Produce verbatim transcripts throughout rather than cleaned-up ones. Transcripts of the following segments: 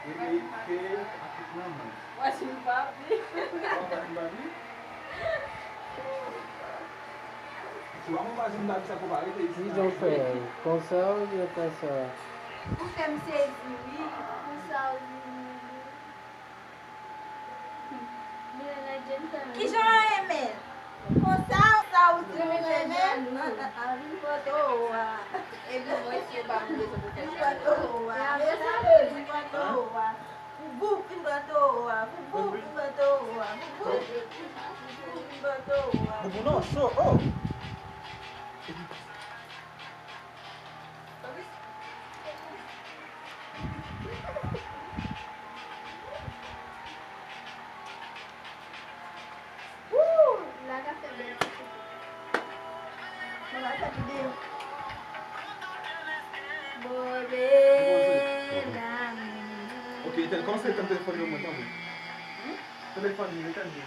Ke, ke, ke, ak tout manman. Wè si m pa pi. Wè si m pa pi. Ou pa mwen pa janm ta di sa konpare te isi. Ki jan w fè? Konsa oubyen konsa? Ou fè m sezi, wi. Konsa ou di. Kijan w renmen l? Konsa, sa ou di nou renmen l? Vin pran towo a. Epi mwen si yo pa moun bezwen pou fè sa. Vin pran towo a. Vin pran towo a. Pou bouk, vin pran towo a. Pou bouk, vin pran towo a. Pou bouk, vin pran towo a. Boubou non, cho, oh! Woo! Lagafè bèl ti koupe. Mwen va fè videyo. Move la. Ok, etèn, kòmanse etèn telefòn yo mwen, tanpri. Telefòn yo, etèn yo.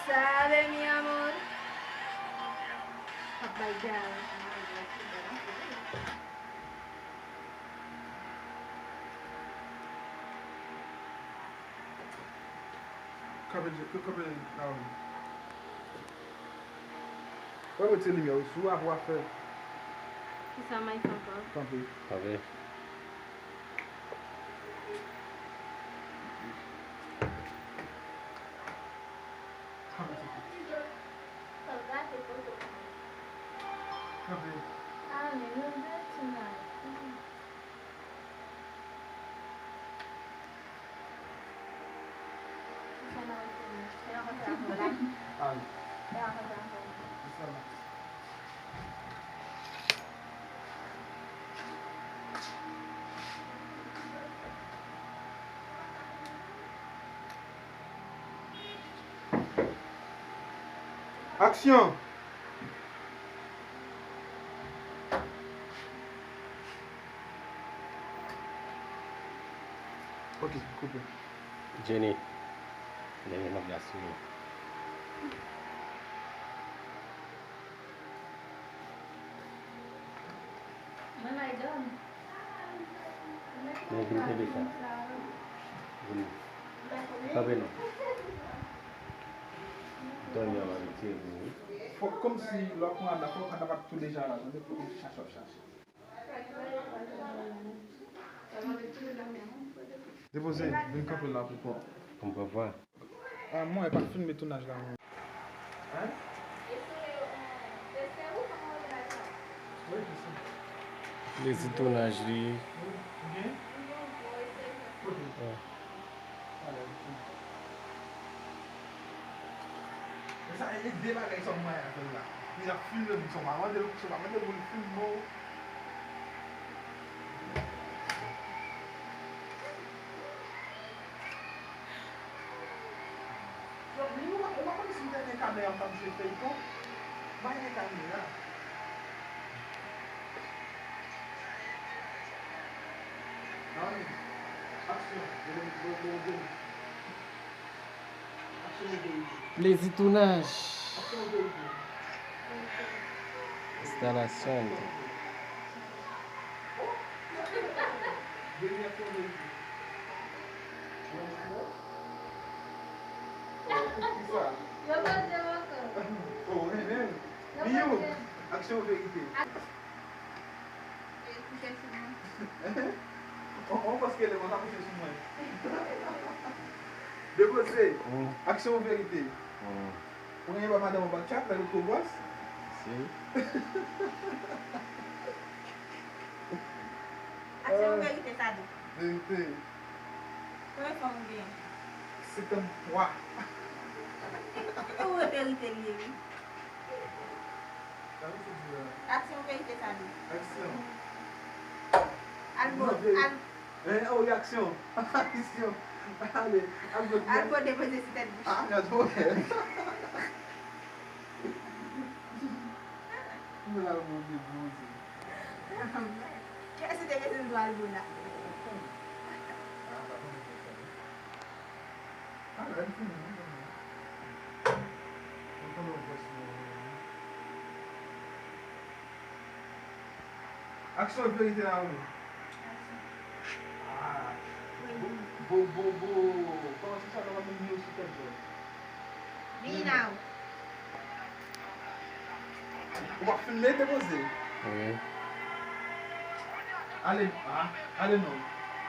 Sabe, mi amor. Ap bay gaz. Kanpe, kanpe, Naomi. Wè, retire limyè w sou apre w ap fè. Kisa m ap fè ankò? Kanpe. Kanpe. Kanpe. Kanpe. Ah, men nou de tou la. Aksyon! Ok, koupe. Jenny, leve nan plas ou ye. Mwen bay dòmi. Men vin kenbe sa. Vin. Kanpe non. Dòmi an mande tire vin wi. Fòk kòmsi lè w ap pran Ada, fòk Ada pa t tou deja la, tande, fòk kòmsi chache w ap chache. Depoze, vin kanpe la pou kò. Pou m pran vwa. Ah, mwen pa filme tounaj la, mwen. Hein? Plezi tounaj li. Men sa e de bagay sa mwen avè l la. Li ap filme m, sa pa mande l, sa pa mande l pou l filme w. Yo, li, ou pa, ou pa konn si m te gen kamera, m t ap jwe feyton. M pa gen kamera. Aksyon. Plezi tounaj. Enstalasyon. Yo poze w ankò. Yo poze. Aksyon verite. Kouche sou mwen. On, on pòs ke lè mwen ka kouche sou mwen. Depoze. Mm. Aksyon ou verite? Mm. Ou renmen ba madanm ou bak chat lè l ot ko bwòs? Si. Aksyon ou verite, Sado? Verite. Konbyen fanm ou genyen? Senkanntwa. Ou verite li ye, wi. Aksyon verite sa di. Aksyon. Al bo, al. Eh, oh, aksyon. Aksyon. Ale, al bo. Al bo depoze sou tèt bouch. Ah, gad, ok. Mwen al bo depoze. Kiyès ki te bezwen dwe al bo la? Ah, la, li fini, non? Mwen konnen w vòs mwen. Aksyon, verite la wi. Ah. Bo, bo, bo. Kòman se sa, kòman se miyo sou tèt jòn? Vini la. Ou pa filme, depoze. Wi. Ale, ah, ale non.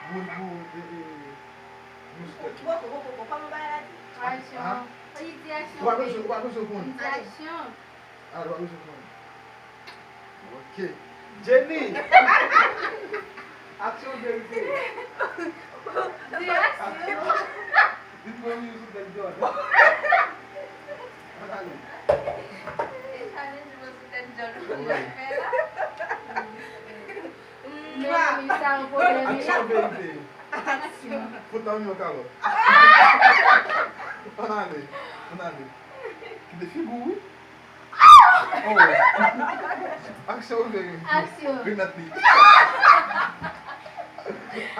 Bo, bo, e, e, miyo sou tèt jòn. Poko, poko, poko, kòman bagay la di? Aksyon. Li di aksyon. Ou pa bezwen, ou pa bezwen konn. Li di aksyon. Ah, ou pa bezwen konn. Ok. Jenny! Aksyon, verite. Di aksyon. Li pran miyo sou tèt jòn. Ann ale. E challenge miyo sou tèt jòn. Wi. Mezanmi, sa yon pwoblèm wi. Aksyon, verite. Aksyon. Fout nan miyo kalòt. Ann ale. Ann ale. Kite figi w wi. Oh. Aksyon, verite. Aksyon. Remèt li.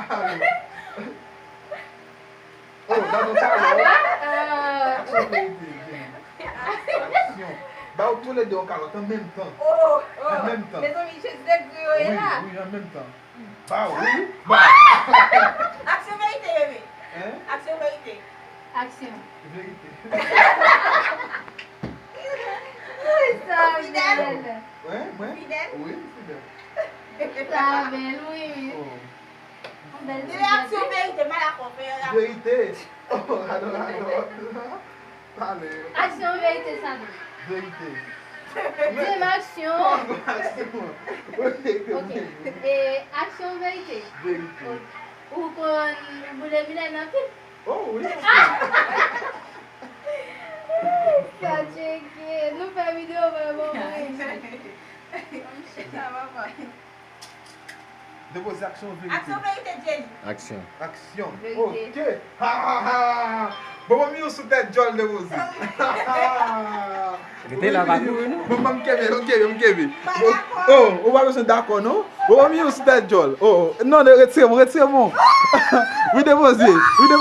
Ale. Oh, gade yon kalòt. Ah. Aksyon, verite, Jenny. Aksyon. Ba yo toulède yon kalòt an menm tan. Oh, oh. An menm tan. Mezanmi, Jezi degre yo ye la. Wi, wi, an menm tan. Ba yo, wi, ba yo. Aksyon, verite, bebe. Hein? Aksyon, verite. Aksyon. Verite. Sa bèl. Hein, mwen? Fidèl? Wi, fidèl. Sa bèl, wi, wi. Oh. Yon bèl ti bebe. Aksyon, verite, mal a kò, fè yo la. Verite. Oh, gade, gade. Pale. Aksyon, verite, sa bèl. Verite. Di m aksyon. Kòman aksyon? Verite, ok. E, aksyon, verite? Verite. Ok. Ou konn boule vilèn anpil? Oh, wi. Sa tcheke. Nou fè videyo vrèman vre. Sa va pa. Depoze aksyon, verite. Aksyon, verite, Jenny. Aksyon. Aksyon. Verite. Ok. Ha, ha, ha. Bon, bon, miyo sou tèt jòn, depoze. Rete la, pa kouri, non. Bon, bon, m kenbe, m kenbe, m kenbe. Pa dakò. Oh, ou pa bezwen dakò, non? Bon, bon, miyo sou tèt jòn. Oh, oh. Non, non, retire m, retire m. Wi, depoze. Wi, depoze.